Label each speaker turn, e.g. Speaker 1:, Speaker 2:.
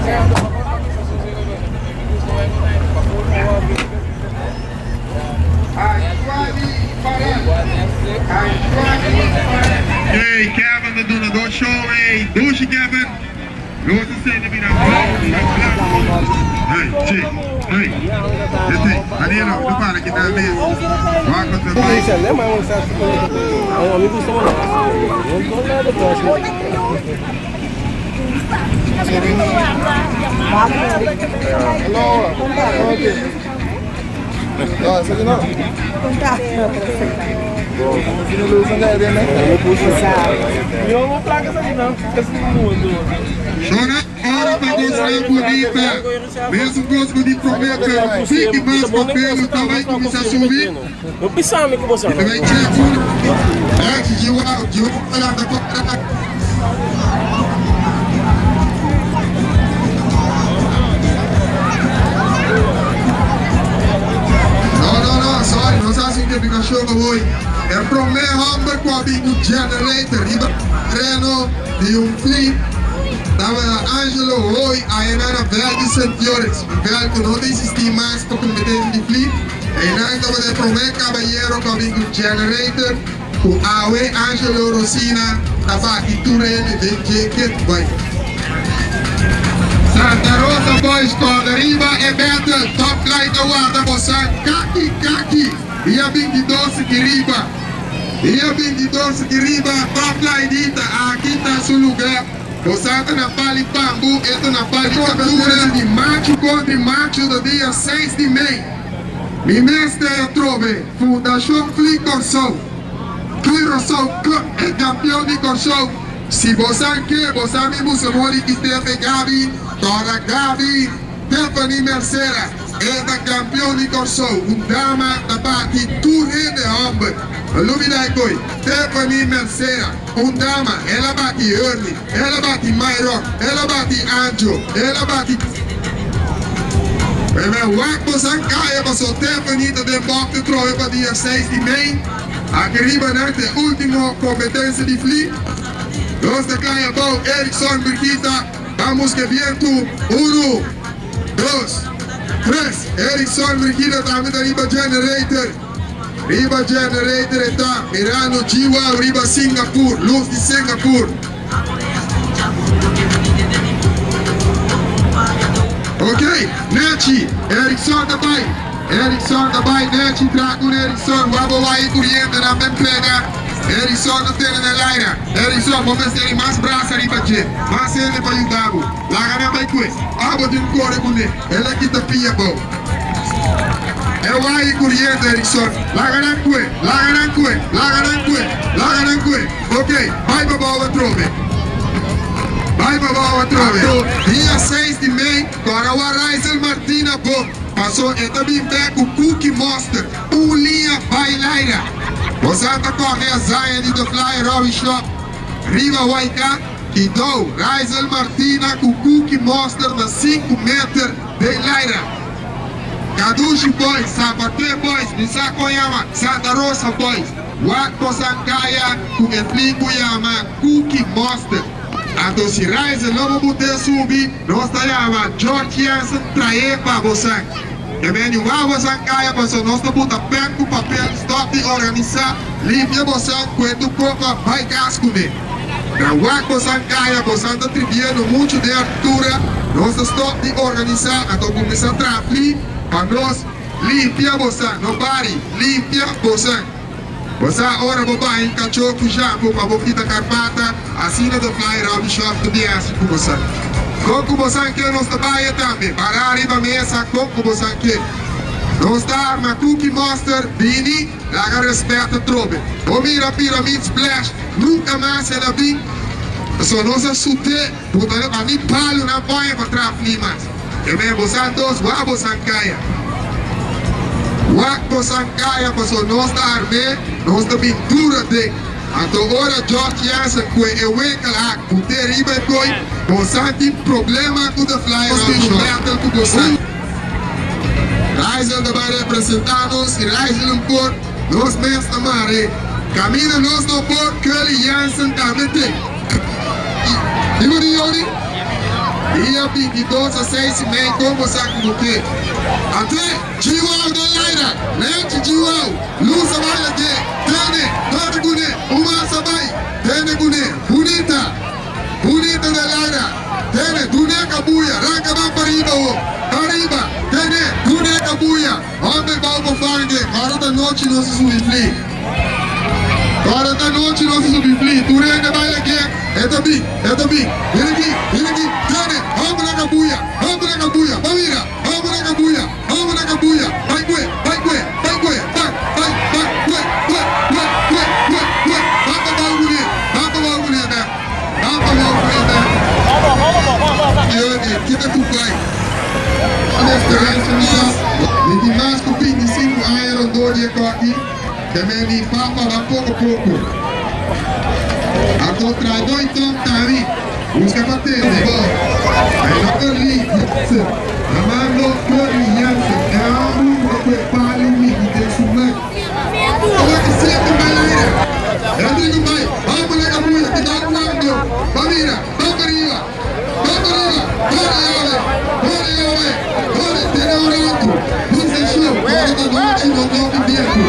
Speaker 1: Hey, Kevin ta duna dos show ey. Dushi Kevin. Nos ta sende bira blanco, blanco. Hey, che, hey. Este, Danilo, no para ki nan mes. Wak contra bai. Shona ora pa gosnan bunita, mesun kos ku di promé pero un tiki mas papel ta bai kuminsá subi. I ta bai check un No, no, no, sorry, nos a haci un equivocacion awoy. E prome homber cu a bin cu generator riba tereno di un fleet tabata Angelo Hoy ayenan na veld di Sint Joris, un veld cu no ta existi mas pa competencia di fleet. Einan tabata e prome cabayero cu a bin cu generator. Ku awe Angelo Rosina ta bati tur hende den dje ket bai. Santa Rosa Boys kòrda riba e battle Top Flight a warda bosan kaki kaki dia 22 ki riba dia 22 ki riba Top Flight di ta aki ta su luga bosan ta na pali bambu e ta na pali kaptura di machu kontri machu ta dia 6 di mei. Mi mester atrobe Fundashon Fli Kòrsou, Curaçao Cup e kampion di Kòrsou. Si bo sa ke bo sa mi busemoli ki Tefe Gaby, Dora Gaby, Tefany Mercera, e ta kampion di Kòrsou. Un dama ta bati tur hende hòmber. No lubida e koi, Tefany Mercera, un dama, el a bati Hurley, el a bati Myron, el a bati Anjo, el a bati. Primer wak bosan kaya paso Tiffany ta den bòk te trobe pa dia 6 di mei. Aki riba nan ta e ultimo kompetensia di fli. Nos ta kaya bou Erickson Birgita ban buska e bientu. Unu, dos, tres. Erickson Birgita tambe ta riba generator. Riba generator e ta mirando G-Wow riba Singapur, lus di Singapur. Ok, Nechi, Erickson ta bai, Erickson ta bai, Nechi tra ku Erickson, wak bo wak e kuriente nan ben pega, Erickson ta tene na laira, Erickson bo mester di mas brasa riba dje, mas hende pa yuda bo, laga nan bai kue, abo tin kore kuné, el a kita pia bo. E wak e kuriente Erickson, laga nan kue, laga nan kue, laga nan kue, laga nan kue. Ok, bai pa bou atrobe. Bai pa bou atrobe. Anto, dia seis di mei, ora wak Raizel Martina bon, paso e ta bin bek ku Cookie Monster, un liña bai laira. Bosan ta koge a zaña di The Fly Robbie Shop riba Waika, Kidou, Raizel Martina ku Cookie Monster na sinku meter den laira. Kadushi Boys, Zapate Boys, mi sa kon yama, Santa Rosa Boys. Wak bosan kaya ku e fli ku yama Cookie Monster. Anto si Raizel no bo bute subi, nos ta yama George Jensen trae pa bosan. E meni wak bosan kaya paso nos ta buta pen ku papel stop di organisa, limpia bosan kue tu kopa bai kas kune. Na wak bosan kaya bosan ta tribiendo muchu den altura, nos ta stop di organisa anto kuminsa traha fli pa nos. Limpia bosan, no bari, limpia bosan. Bo sa ora bo baha in kachó ku shampoo pa bo kita karpata, asina The Fly Rubbish Shop ta bin hasi ku bosan. Kon ku bosan ke nos ta baya tambe, pará riba mesa kon ku bosan ke. Nos ta arma Cookie Monster, bini, laga respèt atrobe. Bo mira Pyramid Splash, nunka mas el a bin, pasobra nos a sut'é, buta riba mi palu nan pòña pa traha fli mas. Amen bosan dos wak bosan kaya wak bosan kaya paso nos ta armé nos ta bin duro aden anto ora George Jansen kue e winkel hak bute riba e koi bosan tin problema ku the fly nos tin un battle ku bosan Raizel ta bai representa nos i Raizel un por nos mes ta mare kaminda nos no por Curly Jansen tambe tin. Di bo di Yoni? Dia 22 a 6 i mei kon bo sa ku bo ke. Ante, Chihuahua den laira, Nancy Chihuahua, Luz a bai lag'é, Tene, Tene kuné, un mas a bai, Tene kuné, bunita, bunita den laira, Tene, dun'é kabuya, ranka ban pariba ho, pariba, Tene, dun'é kabuya, Homber bou bo fange, ora ta nochi nos a subi fli. Ora ta nochi nos a subi fli, tur hende bai lag'é, e ta bin, e ta bin, bini aki, bini aki, Tene, homber na kabuya, homber na kabuya, bo mira. Amo na kabuya, amo na kabuya, bai kue, bai kue, bai kue, bai, bai, bai, kue, kue, kue, kue, kue, kue, ban pa bou kuné, ban pa bou kuné bek, ban pa bou kuné bek. Yoni, kita ku bai. Mi tin mas ku 25 aña rondó di e kòki, te men di papa ban poko poko. Anto traha doi tòp tami. Busca pa tende. Ay no Curly Jansen. Amando Curly Jansen. E homber cu ta cue palo miki den su nek. Ora ki siete bay aire. Rodrigo bay. Homber na cabuya. Kita cuando. Ba mira. Ba pariba. Ba pariba. Corre yawe. Corre yawe. Corre. Tene un rato. Bisa show. Ora ta nochi no topi biento.